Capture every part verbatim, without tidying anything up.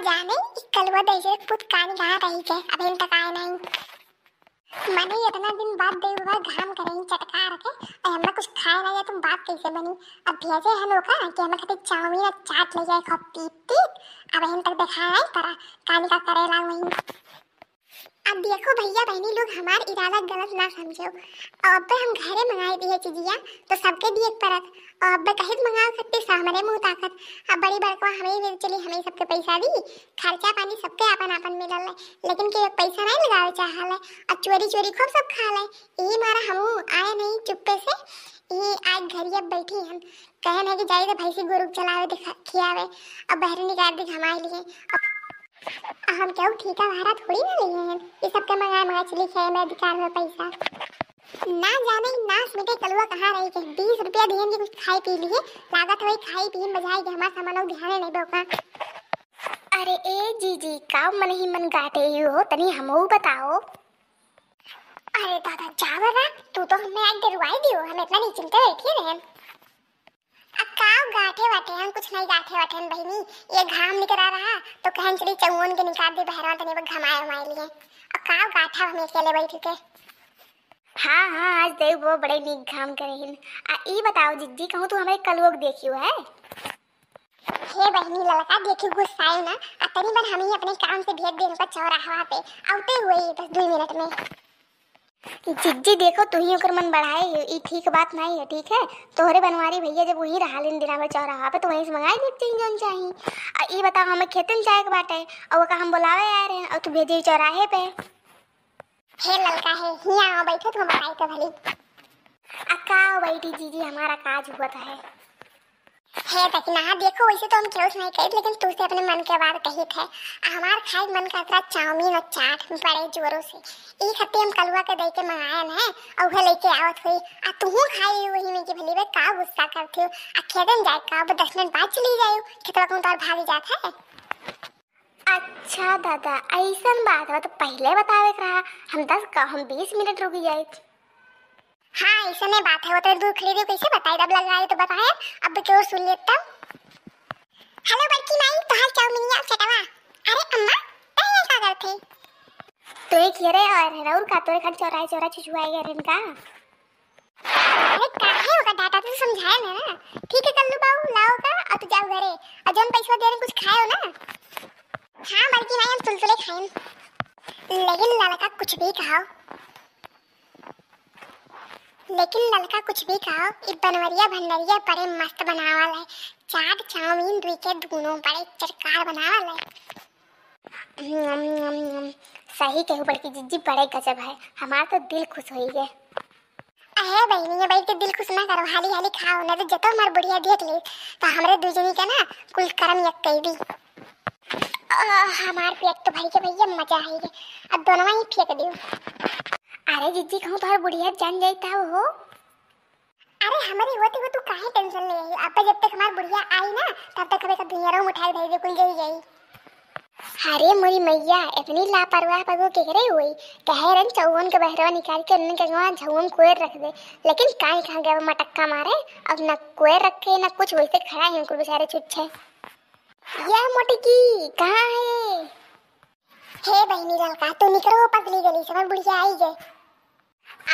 जाने ई कलुआ दहिजरे के पूत कानी कहाँ रहि गए, अबहिन तक आए नहीं। मने इतना दिन बाद देव बाबा घाम करे ही चटकार के, अरे हमें कुछ खाए ना जाए तो बात कैसे बनी? अब भेजे हैं लोग का कि हमें खातिर चाउमीन और चाट ले जाए खूब तीत तीत, अबहिन तक देखा नहीं पड़ा, कानी का करे लाग वहीं। अब देखो भैया बहनी लोग, हमार इरादा गलत ना समझो। और अब हम घरे मंगाए दिए चीजिया, तो सबके दिए के परत। और अब कहित मंगाओ खट्टी सा हमरे मुंह ताकत। अब बड़ी बड़कवा हमें ही चली, हमें ही सबके पैसा दी, खर्चा पानी सबके आपन आपन मिलल है, लेकिन के पैसा नहीं लगावे चाहल है। और चोरी चोरी खूब सब खा ले। यही मारा हमहू आए नहीं चुप्पे से, यही आज घरिया बैठी हम। कहे नहीं कि जाई तो भैंसी गोरू के चलावे, दिखा, खियावे, अब बहरे निकाल दी घमाए लिए। अब हम केहू ठीका भाड़ा थोड़ी ना लिए हैं, ये सबके मंगाए मंगाए चली खाए में अधिकार में पैसा। ना जाने नास मिटे कलुआ कहाँ रही के, बीस रुपया दिहन के कुछ खाई पी लिए, लागत वही खाई पी में बजाई के हमार सामान लोग ध्यान नहीं बोका। अरे ए जीजी, का मन ही मन गाटे ही हो, तनी हमहू बताओ। अरे दादा, जा बाबा, तू तो हमें आज डरवाई दियो, हम इतना नहीं चिंता बैठी रहे। अब काव गाठे वाटे, हम कुछ नहीं गाठे वाटे हैं बहिनी। ये घाम निकरा रहा तो कहन चली चौवन के निकाल दे बहरवा, तनी वो घमाए उमाए लिए। अब काव गाठा हमें अकेले बैठ के। हाँ हाँ, आज देव वो बड़े नीक घाम करे हिन। आ ई बताओ जिज्जी, कहूँ तू हमारे कलुआ के देखियो है? हे बहिनी ललका, देखी गुस्साए ना, आ तनी बार हम ही अपने काम से भेज दे उनका चौराहा पे, आउते हुए ही बस दो मिनट में। जिज्जी देखो, तू ही ओकर मन बढ़ाए हो, ई ठीक बात नहीं है, ठीक है? तोहरे बनवारी भैया जब वहीं रहा लेन दिना भर चौराहा पे, तो वहीं से मंगाई देते हैं जौन चाही। आ ई बताओ, हमें खेतन जाए के बाटे, और ओका हम बुलावे आए रहे, और तू भेजे ही चौराहे पे। हे ललका है, हिया आओ बैठो, तुम बताई तो भली। आ का बैठी जीजी, हमारा काज हुआ तो है। हे दखिनहा, देखो, वैसे तो हम केहू से नहीं कहित, लेकिन तू से अपने मन के बात कहित है। आ हमार खाए मन का अतरा चाउमीन और चाट बड़े जोरों से। ई खत्ते हम कलुआ के दई के मंगायन है, और वह लेके आवत हुई। आ तुहू खाई वही में की भली बे, का गुस्सा करती हो? आ खेतन जाए का, अब दस मिनट बाद चली जाए, खेतवा कौन तार भाग जात है। अच्छा दादा, ऐसन बात बा, तो पहले बतावे के रहा, हम दस का, हम बीस मिनट रुक जाइत। हाँ, ऐसने बात है, वो तो दूर खड़ी रही, कैसे बताए? अब लगाए तो बताए, अब केहू सुन ले तब। हेलो बड़की माई, तोहार चाउमीनिया चटवा। अरे अम्मा, तै ये का करत है? तो एक ये रे और है, और का तोरे खान चौराहे चौरा छुछुआए गए रहन का? अरे काहे ओका डांटा, तू समझाए ना ना। ठीक है कल्लू बाबू, लाओ का, अब तू जाओ घरे, और जौन पैसा दे रहे कुछ खाओ ना। हाँ बड़की माई, हम तुलतुले खाएन। लेकिन ललका कुछ भी कहो, लेकिन ललका कुछ भी कहो, ई बनवरिया भंडरिया बड़े मस्त बनावल है। चाट चाउमीन दुई के दूनो बड़े चटकार बनावल है। हम्म, हम्म, हम्म, सही कहू बड़की जिज्जी, बड़े गजब है, हमार तो दिल खुश होई गए। अहे बहिनी, ये बैठ के दिल खुश ना करो, हाली हाली खाओ, नहीं तो जतो हमार बुढ़िया देख ली तो हमरे दू जनी का ना कुल करम एक कई दी। आह, हमार पेट तो भर के भैया मजा आई है, अब दोनों ही फेंक दियो। अरे जिज्जी, कहूँ तोहर बुढ़िया जान जाई तब हो। अरे हमरी होती हो, तू काहे टेंशन ले रही? अब जब तक हमार बुढ़िया आई ना, तब तक हमें सब दुनिया रो उठाई दे दे, कुल जाई जाई। अरे मोरी मैया, इतनी लापरवाह पगो केकरे हुई? कहे रन चौवन के बहरवा निकाल के उन्हें के गवा झौवन कोयर रख दे, लेकिन काहे कहाँ गया मटक्का मारे? अब न कोयर रखे न कुछ, वैसे खड़ा है उनको बेचारे छुच्छे। यह मोटकी कहाँ है? हे बहिनी ललका, तू निकरो पतली गली से, हमार बुढ़िया आई गए।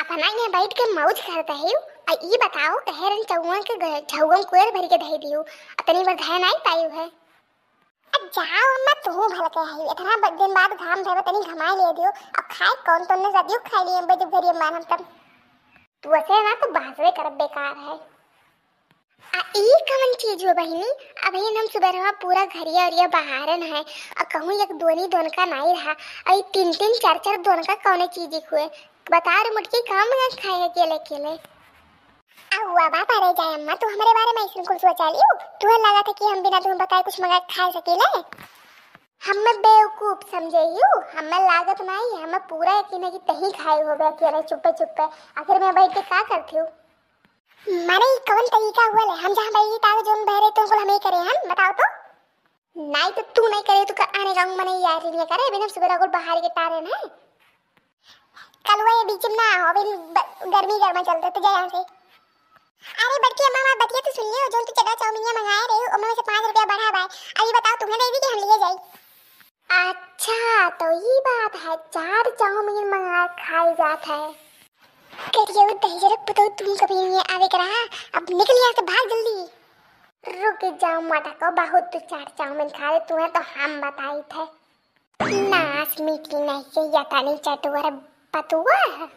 अपना यहाँ बैठ के मौज करता है, आ ई बताओ, कहे रन चौवन के ग-, झौवन कोयर भर के धई दियो, अतनी बार धय नहीं पायु है। अब जाओ अम्मा, तू भल के है, इतना ब-, दिन बाद घाम धरबे, तनी घमाए ले दियो। अब खाए कौन, तो ने जदियो खाए लिए, जब घरी अम्मा हम तब। तू ऐसे ना तो बाजवे करब बेकार है। आ ई कवन चीज हो बहिनी? अबहिन हम सुबह पूरा घरिया उरिया बहारन है, आ कहूँ एक दोनी दोनका नाई रहा, आ ई तीन तीन चार चार दोनका कौने चीज हुए? बता रे मुटकी, का मंगा के खाए अकेले अकेले? आ हुआ बाप, अरे जाए अम्मा, तू हमरे बारे में ऐसन कुल सोचा लियो? तुहे लगा था कि हम बिना तुम्हें बताए कुछ मंगा के खा सकीले? हमें बेवकूफ समझे यू? हमें लागत नहीं, हमें पूरा यकीन है कि तही खाए होबे अकेले चुप्पे चुप्पे। आखिर में बैठ के का करती हूँ? माने ई कवन तरीका हुआ ले? हम जहाँ बैठी तावे जोन बहरे तुम कुल हमें करे हम, बताओ तो। नहीं तो तू नहीं करे तो का आने गाँव मने यार नहीं करे, बिना सुबह को बाहर के तारे ना। कलुआ ये बीच में ना हो, अभी ब-, गर्मी गर्मा चलते तो जा यहाँ से। अरे बड़की अम्मा, हमार बतिया तो सुन लियो, जोन तू चटवा चाउमीनिया मंगाए रहे हो, ओमे में से पाँच रुपया बढ़ा बाय। अभी बताओ तुम्हें दे दी कि हम लिए जाई? अच्छा, तो ई बात है, चार चाउमीन मंगा खाए जात है। करियऊ दहिजरक पुतऊ, तुम कभी नहीं आवे के रहा, अब निकल यहाँ से, भाग जल्दी। रुक जाओ मटको, बहुत तू चार चाउमीन खा ले, तुम्हें तो हम बताई थे। नास मिटी नहीं के यतनी चटुअर पतुआ है।